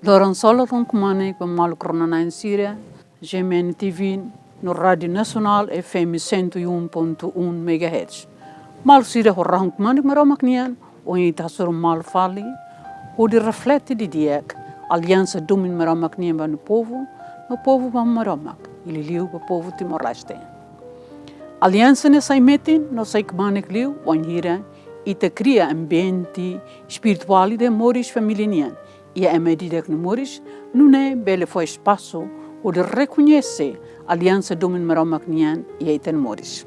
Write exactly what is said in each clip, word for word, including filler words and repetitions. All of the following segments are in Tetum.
Loron solo, loron kmanek ba maluk rona-na'in sira, G M N T V no Rádiu Nasionál F M cento e um ponto um megahertz. Maluk sira, ho rahun kmanek Maromak nian, ohin ita hasoru malu fali hodi reflete didi'ak aliansa domin Maromak nian ba nia povu, no povu ba Maromak, liuliu ba povu Timor-Leste. Aliansa ne'e sai metin no sai kmanek liu wainhira ita kria ambiente espirituál ida moris família nian. Iha ema ida-idak nia moris, nune'e bele fó espasu hodi rekoñese aliansa domin Maromak nian iha ita-nia moris.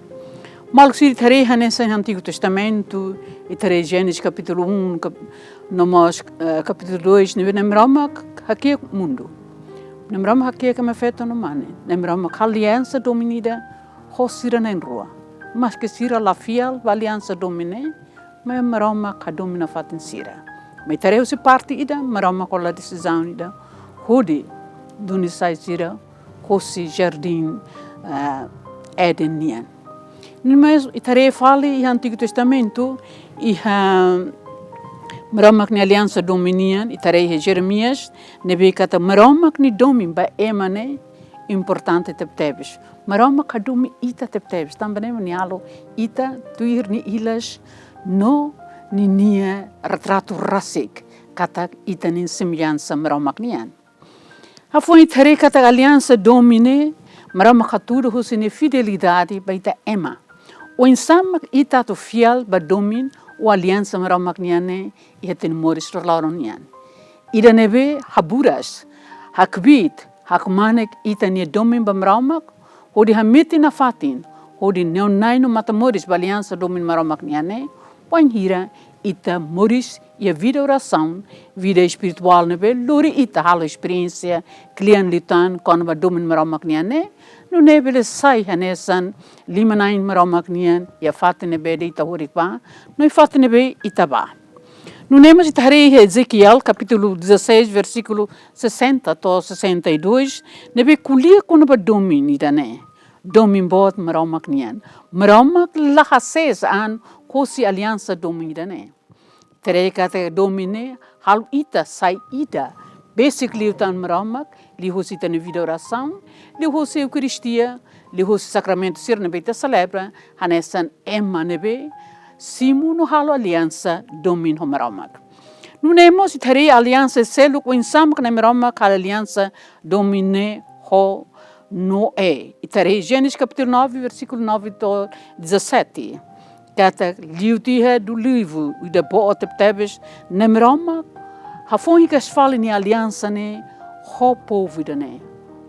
Maluk sira, ita haree hanesan Antigu Testamentu, ita haree Génesis kapítulu um, kap-, no mós, eh, kapítulu dois, ne'ebé Nai Maromak hakiak mundu. Nai Maromak hakiak ema feto no mane. Nai Maromak halo aliansa domin ida ho sira na'in-rua. Maske sira la fiel ba aliansa domin ne'e, maibé Maromak hadomi nafatin sira. Maibé ita haree husi parte ida, Maromak hola desizaun ida hodi duni sai sira husi jardín, eh, Eden nian. Nune'e mós ita haree fali iha Antigu Testamentu, iha Maromak nia aliansa domin nian, ita haree iha Jeremias, ne'ebé katak Maromak nia domin ba ema ne'e importante tebetebes. Maromak hadomi ita tebetebes, tanba ne'e nia halo ita tuir nia ilas no ninia retratu rasik, katak ita-nia semellansa Maromak nian. Hafoin ita haree katak aliansa domin ne'e, Maromak hatudu husi nia fidelidade ba ita ema. Oinsá mak ita atu fiel ba domin ou aliansa Maromak nian ne'e iha ita-nia moris loroloron nian. Ida ne'ebé haburas, hakbiit, hakmanek ita-nia domin ba Maromak, hodi hametin nafatin, hodi neon-na'in no matan-moris ba aliansa domin Maromak nian ne'e, wainhira ita moris iha vida orasaun, vida espirituál ne'ebé lori ita halo esperiénsia kle'an liután kona-ba domin Maromak nian ne'e, nune'e bele sai hanesan liman-na'in Maromak nian iha fatin ne'ebé de'it ita horik ba, no iha fatin ne'ebé ita bá. Nune'e mós ita haree iha Ezequiel, kapítulu dezasseis, versíkulu sessenta to'o sessenta e dois, ne'ebé ko'alia kona-ba domin ida-ne'e. Domin boot Maromak nian. Maromak la hasees an husi aliansa domin ida-ne'e. Ita haree katak domin ne'e halo ita sai ida besik liután Maromak, liuhusi ita-nia vida orasaun, liuhusi Eukaristia, liuhusi sakramentu sira ne'ebé ita selebra, hanesan ema ne'ebé simu no halo aliansa domin ho Maromak. Nune'e mós ita haree aliansa seluk oinsá mak Nai Maromak halo aliansa domin ne'e ho Noé. Ita haree Génesis kapítulu nove, versíkulu nove to'o dezassete. Katak liu tiha duli livu ida boot tebetebes, Nai Maromak hafoin hikas fali nia aliansa ne'e ho povu ida-ne'e,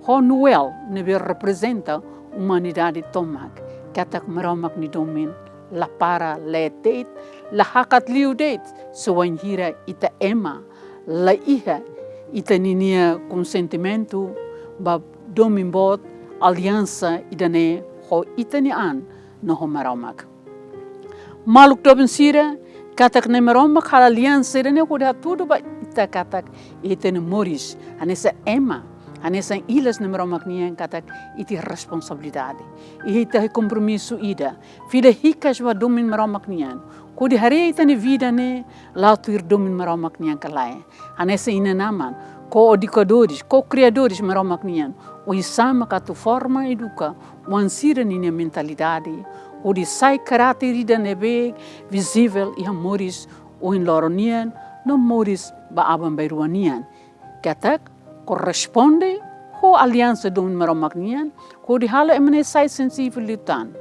ho Noé, ne'ebé reprezenta umanidade tomak. Katak Maromak nia domin la para, la de'it, la hakat liu de'it, se wainhira ita ema la iha ita ninia konsentimentu ba domin boot aliansa ida-ne'e ho ita-nia an no ho Maromak. Maluk doben sira, katak Nai Maromak halo aliansa ida-ne'e hodi hatudu ba ita katak ita-nia moris hanesan ema, hanesan ilas Nai Maromak nian, katak ita iha responsabilidade, ita iha kompromisu ida, fila hikas ba domin Maromak nian, hodi haree ita-nia vida ne'e la'o tuir domin Maromak nian ka lae. Hanesan inan-aman, ko-edukadores, ko-kriadores Maromak nian, oinsá mak atu forma, eduka oan sira ninia mentalidade, hodi sai karáter ida ne'ebé vizivel iha moris ohin loron nian, no moris ba aban-bainrua nian. Katak korresponde ho aliansa domin Maromak nian, hodi halo ema ne'e sai sensivel liután.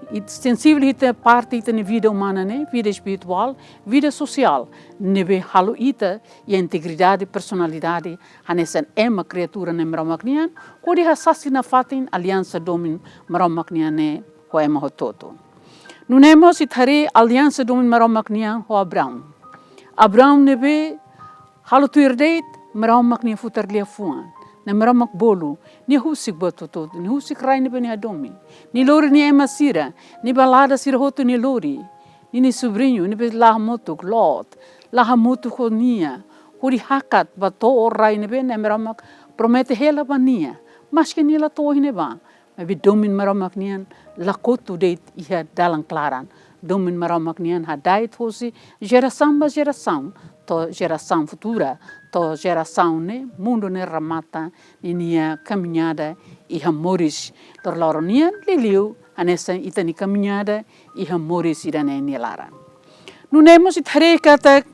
Ita sensivel iha parte ita-nia vida umana ne'e, vida espirituál, vida sosiál, ne'ebé halo ita iha integridade personalidade, hanesan ema kriatura Nai Maromak nian, hodi hasasi nafatin aliansa domin Maromak nian ne'e ho ema hotu-hotu. Nune'e mós ita haree aliansa domin Maromak nian ho Abraão. Abraão ne'ebé halo tuir de'it Maromak nia futar liafuan. Nai Maromak bolu, nia husik buat hotu-hotu, nia husik rai ne'ebé nia hadomi. Nia lori nia ema sira, nia balada sira hotu nia lori. Ninia subriñu ne'ebé la hamutuk, Lot, la hamutuk ho nia, hodi hakat ba to'o rai ne'ebé Nai Maromak promete hela ba nia. Maske nia la to'o iha ne'ebá, maibé domin Maromak nian la kotu de'it iha dalan klaran. Domin Maromak nian hada'et hosi jerasaun ba jerasaun, to'o jerasaun futura, to'o jerasaun ne'e mundu ne'e remata ninia kamiñada iha moris loroloron nian, liuliu hanesan ita-nia kamiñada iha moris ida-ne'e nia laran. Nune'e mós ita haree katak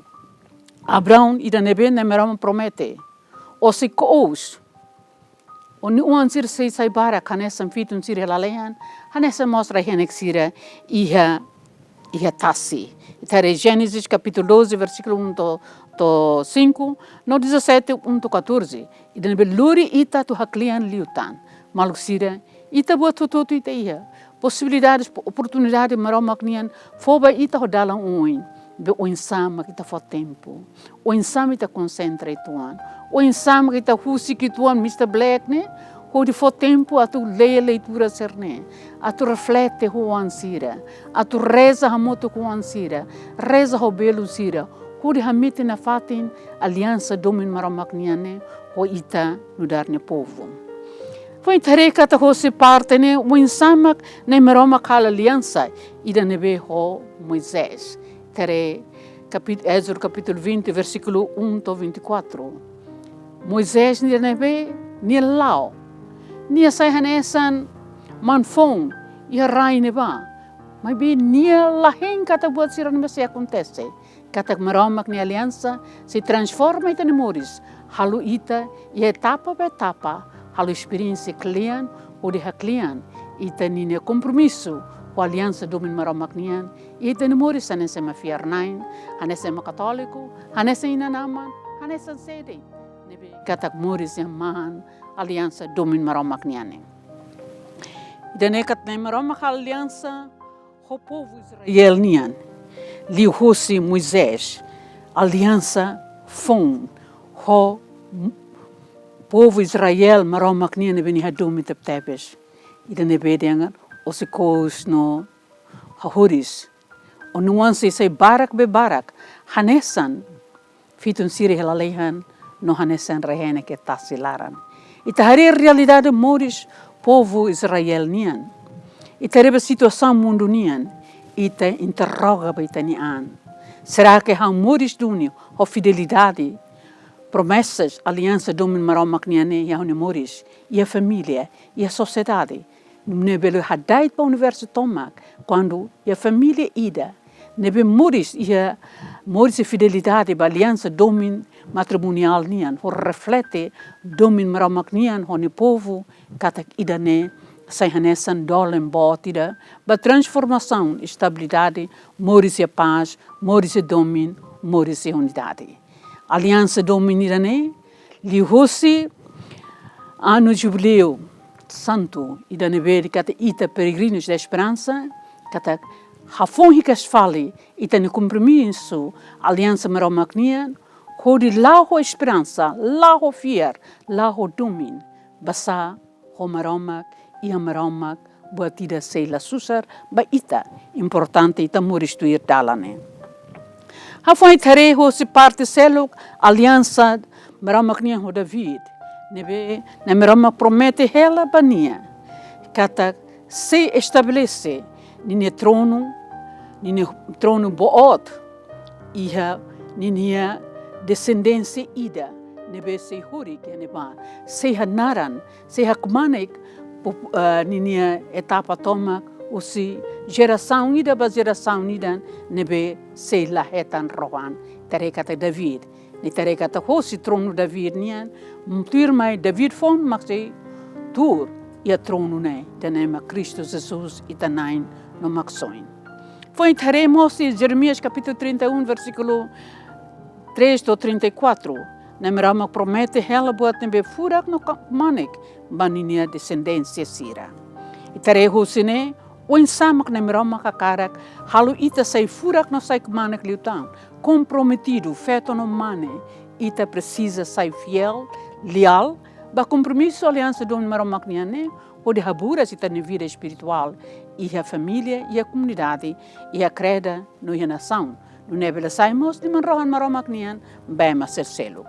Abraão ida ne'ebé Nai Maromak promete, ou sei kous, ou nia oan sira sei sai barak hanesan fitun sira iha lalehan, hanesan mós rai-henek sira iha, iha tasi. Ita haree Génesis kapítulu doze, versíkulu um to'o, to'o cinco, no dezassete, um to'o catorze. Ida ne'ebé lori ita atu haklean liután. Maluk sira, ita-boot hotu-hotu ita iha posibilidades, oportunidade Maromak nian fó ba ita ho dalan oioin. Be oinsá mak ita fó tempu? Oinsá mak ita konsentra uitoan? Oinsá mak ita husik uitoan Mister Black ne'e, hodi fó tempu atu lee leitura sira-ne'e, atu reflete ho oan sira, atu reza hamutuk ho oan sira, reza ho belun sira, hodi hametin nafatin aliansa domin Maromak nian ne'e ho ita nu'udar nia povu. Foin ita haree katak hosi parte ne'e, oinsá mak Nai Maromak halo aliansa ida ne'ebé ho Moisés. Ita haree kapít-, Ézodu kapítulu vinte, versíkulu um to'o vinte e quatro. Moisés nia ne'ebé, nia la'o. Nia sai hanesan manu foun iha rai ne'ebá. Maibé nia la hein katak buat sira-ne'e sei akontese. Katak Maromak nia aliansa sei transforma ita-nia moris, halo ita iha etapa ba etapa halo esperiénsia klean, hodi haklean ita-nia kompromisu ho aliansa domin Maromak nian iha ita-nia moris, hanesan ema fiar-na'in, hanesan ema katóliku, hanesan inan-aman, hanesan sé de'it ne'ebé katak moris iha mahan aliansa domin Maromak nian ne'e. Ida-ne'e katak Nai Maromak halo aliansa ho povu Israel nian, liuhosi Moisés, aliansa foun ho povu Israel, Maromak nian ne'ebé nia hadomi tebetebes. Ida ne'ebé dehan, ou sei kous no hahoris, ou nia oan sei sai barak be barak, hanesan fitun sira iha lalehan, no hanesan rai-henek iha tasi laran. Ita haree realidade moris povu Israel nian. Ita haree ba situasaun mundu nian, ita interroga ba ita-nia an. Será ke ha'u moris duni ho fidelidade promesas aliansa domin Maromak nian ne'e iha ha'u-nia moris, iha família, iha sosiedade? Nune'e bele hada'et ba universu tomak, kuandu iha família ida ne'ebé moris iha, moris iha fidelidade ba aliansa domin matrimoniál nian, hodi reflete domin Maromak nian ho nia povu, katak ida-ne'e sai hanesan dolen boot ida ba transformasaun, estabilidade, moris iha pás, moris iha domin, moris iha unidade. Aliansa domin ida-ne'e, liuhosi anu jubileu santu ida ne'ebé dehan katak ita peregrinus da esperansa, katak hafoin hikas fali ita-nia kompromisu aliansa Maromak nian, hodi la'o ho esperansa, la'o ho fiar, la'o ho domin, basá ho Maromak, iha Maromak buat ida sei la susar ba ita, importante ita moris tuir dalan ne'e. Hafoin ita haree hosi parte seluk, aliansa Maromak nian ho David, ne'ebé Nai Maromak promete hela ba nia katak sei estabelese ninia tronu, ninia tronu boot, iha ninia desendénsia ida ne'ebé sei horik iha ne'ebá, sei iha naran, sei hakmanek, pop-, eh, ninia etapa tomak, husi jerasaun ida ba jerasaun ida ne'ebé sei la hetan rohan. Ita haree katak David, ita haree katak hosi tronu David nian, tuirmai David foun mak sei tuur iha tronu ne'e, ida-ne'e mak Kristu Jesus, ita-nia Na'i no Maksoin. Foin ita haree mós iha Jeremias kapítulu trinta e um, versíkulu três to'o trinta e quatro, Nai Maromak promete hela buat ne'ebé furak no kmanek ba ninia desendénsia sira. Ita haree husi ne'e, oinsá mak Nai Maromak hakarak halo ita sai furak no sai kmanek liután, komprometidu, feto no mane, ita presiza sai fiél, leál ba kompromisu aliansa domin Maromak nian ne'e, hodi haburas ita-nia vida espirituál, iha família, iha komunidade, iha kreda, no iha nasaun. Nune'e bele sai mós liman-rohan Maromak nian ba ema sira seluk.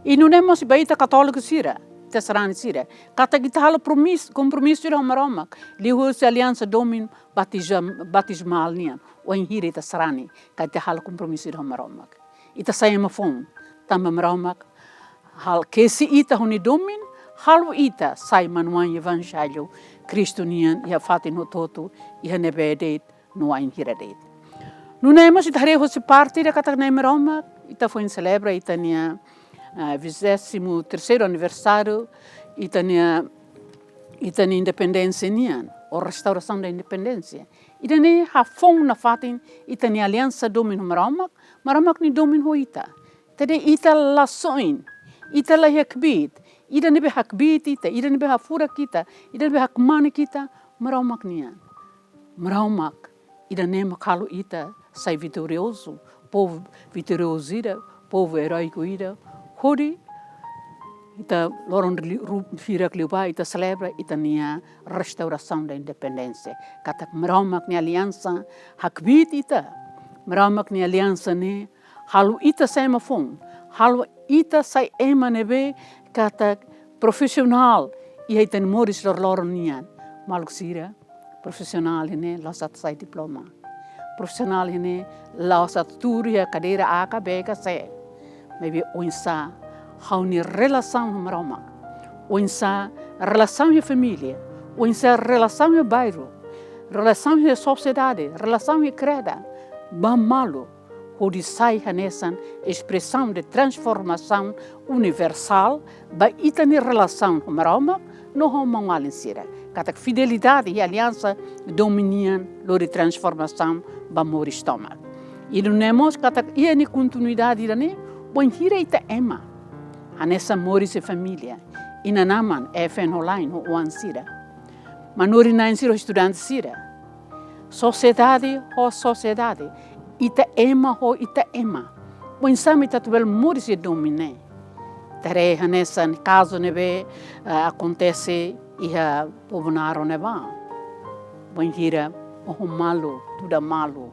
I nune'e mós ba ita katóliku sira, ita sarani sira, katak ita halo promis-, kompromisu ida ho Maromak, liuhusi aliansa domin batizam-, batizmál nian, wainhira ita sarani, katak ita halo kompromisu ida ho Maromak. ita sai ema foun. Tanba Maromak halo kesi ita ho nia domin, halo ita sai manuain evanjellu Kristu nian iha fatin hotu-hotu, iha ne'ebé de'it no wainhira de'it. Nune'e mós ita haree hosi parte ida katak Na'i Maromak, ita foin selebra ita-nia, ah, vigésimo terceiro aniversário, ita-nia, ita-nia independénsia nian, ou restauração da independência. Ida-ne'e hafoun nafatin ita-nia aliansa domin ho Maromak, Maromak nia domin ho ita. Entaun ita la soin, ita la iha kbiit, ida ne'ebé hakbiit ita, ida ne'ebé hafurak ita, ida ne'ebé hakmanek ita, Maromak nian. Maromak, ida-ne'e mak halo ita sai vitoriozu, povu vitoriozu ida, povu eróiku ida, hodi ita loron li-, ru-, hirak liubá ita selebra ita-nia restauração da independência. Katak Maromak nia aliansa hakbiit ita, Maromak nia aliansa ne'e halo ita sai ema foun, halo ita sai ema ne'ebé katak profisionál iha ita-nia moris loroloron nian. Maluk sira, profisionál ne'e la'ós atu sai diploma. Profisionál ne'e la'ós atu tuur iha kadeira A ka B ka C. Maibé oinsá ha'u-nia relasaun ho Maromak, oinsá relasaun iha família, oinsá relasaun iha bairru, relasaun iha sosiedade, relasaun iha kreda, ba malu, hodi sai hanesan espresaun de transformasaun universál ba ita-nia relasaun ho Maromak no ho maun-alin sira. Katak fidelidade iha aliansa domin nian lori transformasaun ba moris tomak. I nune'e mós katak iha nia kontinuidade ida-ne'e, wainhira ita ema hanesan moris iha família, inan-aman, F N ho lain ho oan sira, manorin-na'in sira ho estudante sira, sosiedade ho sosiedade, ita ema ho ita ema. Oinsá mak ita atu bele moris iha domin ne'e? Ita haree hanesan kazu ne'ebé, ah, akontese iha Bobonaro ne'ebá. Wainhira oho malu, tuda malu.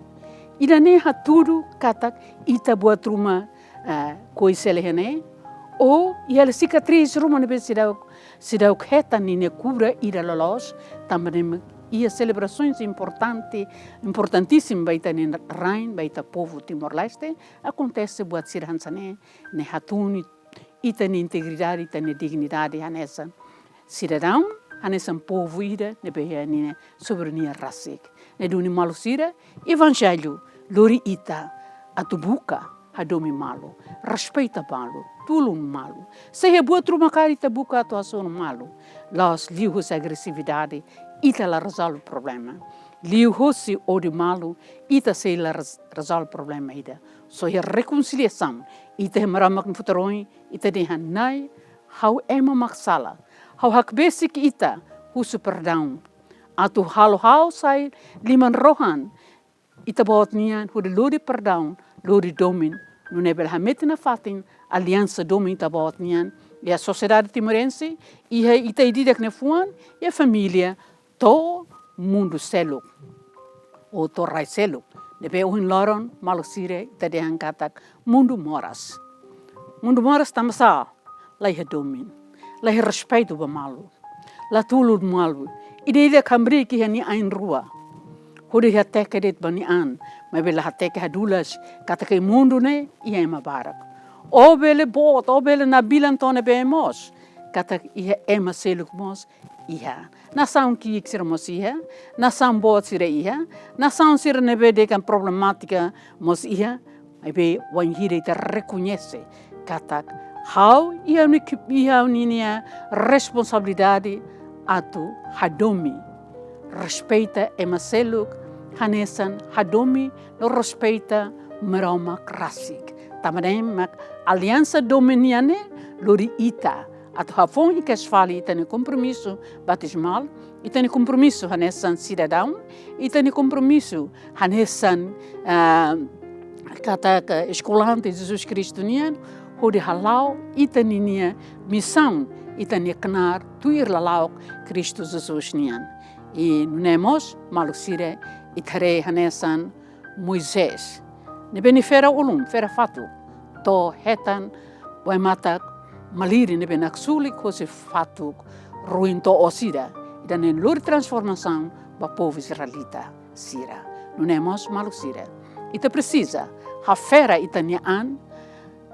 Ida-ne'e hatudu katak ita buat ruma, ah, koisa hela iha ne'e. Ou iha hela sikatriz ruma ne'ebé seidauk, seidauk hetan ninia kura ida loloos, tanba ne'e iha selebrasoens importante, importantísimu ba ita-nia rain, ba ita povu Timor-Leste, akontese buat sira hanesan ne'e, ne'e hatún ita-nia integridade, ita-nia dignidade hanesan sidadaun, hanesan povu ida ne'ebé iha ninia soberania rasik. Ne'e duni maluk sira, evanjellu lori ita atu buka hadomi malu, respeita malu, tulun malu. Se iha buat ruma karik ita buka atu hasoru malu, la'ós liuhosi agresividade ita la rezolve problema. Liuhosi ódiu malu ita sei la rez-, rezolve problema ida. Só iha rekonsiliasaun, ita iha Maromak nia futar oin, ita dehan: Na'i, ha'u ema mak sala. Ha'u hakbesik ita, husu perdaun. Atu halo ha'u sai liman-rohan Ita-Boot nian, hodi lori perdaun, lori domin, nune'e bele hametin nafatin aliansa domin Ita-Boot nian iha sosiedade timorense, iha ita ida-idak nia fuan, iha família, to'o mundu seluk, ou to'o rai seluk. Ne'ebé ohin loron, maluk sira, ita dehan katak mundu moras. Mundu moras tanbasá? La iha domin, la iha respeitu ba malu, la tulun malu. Ida-idak hamriik iha nia ain rua, hodi hateke de'it ba nia an, maibé la hateke hadulas katak iha mundu ne'e iha ema barak. Ó bele boot, ó bele nabilan to'o ne'ebé mós, katak iha ema seluk mós iha. Nasaun ki'ik sira mós iha, nasaun boot sira iha, nasaun sira ne'ebé dehan problemátika mós iha, maibé wainhira ita rekoñese katak ha'u iha ha'u-nia ki-, iha ha'u-nia responsabilidade atu hadomi, respeita ema seluk hanesan hadomi no respeita Maromak rasik. Tanba ne'e mak aliansa domin nian ne'e lori ita atu hafoun hikas fali ita-nia kompromisu batizmál, ita-nia kompromisu hanesan sidadaun, ita-nia kompromisu hanesan, ah, katak eskolante Jesus Kristu nian, hodi hala'o ita-nia misaun, ita-nia knaar tuir lala'ok Kristu Jesus nian. I nune'e mós, maluk sira, ita haree hanesan Moisés, ne'ebé nia fera ulun, fera fatuk, to'o hetan buat matak malirin ne'ebé naksulik hosi fatuk ruin to'o sira, ida-ne'e lori transformasaun ba povu israelita sira. Nune'e mós, maluk sira, ita presiza hafera ita-nia an,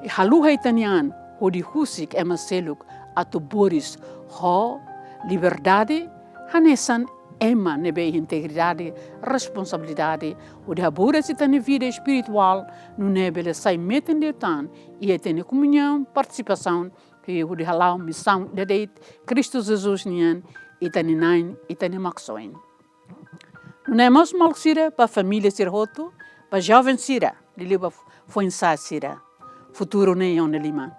haluha ita-nia an hodi husik ema seluk atu moris ho liberdade, hanesan ema ne'ebé integridade, responsabilidade, hodi haburas ita-nia vida espirituál, nune'e bele sai metin liután iha ita-nia komuñaun, partisipasaun, hodi hala'o misaun ida de'it Kristu Jesus nian, ita-nia Na'i, ita-nia Maksoin. Nune'e mós maluk sira, ba família sira hotu, ba joven sira, liuliu ba foin-sa'e sira, futuru ne'e iha ó-nia liman.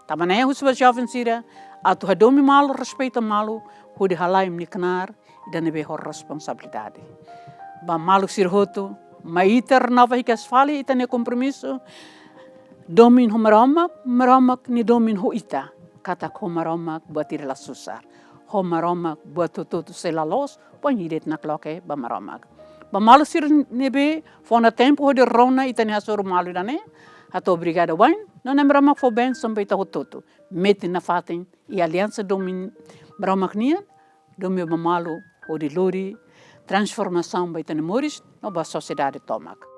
Tanba ne'e husu ba joven sira atu hadomi malu, respeita malu, hodi halai imi-nia knaar ida ne'ebé ho responsabilidade. Ba maluk sira hotu, mai ita renova hikas fali ita-nia kompromisu, domin ho Maromak, Maromak nia domin ho ita. Katak ho Maromak buat ida la susar. Ho Maromak buat hotu-hotu sei la loos, bainhira ita nakloke ba Maromak. Ba maluk sira ne'ebé fó ona tempu hodi rona ita-nia hasoru malu ida-ne'e, hato'o obrigada wa'in, no Na'i Maromak fó bensaun ba ita hotu-hotu. Metin nafatin iha aliansa domin Maromak nian, domin ba malu hodi lori transformasaun ba ita-nia moris, no ba sosiedade tomak.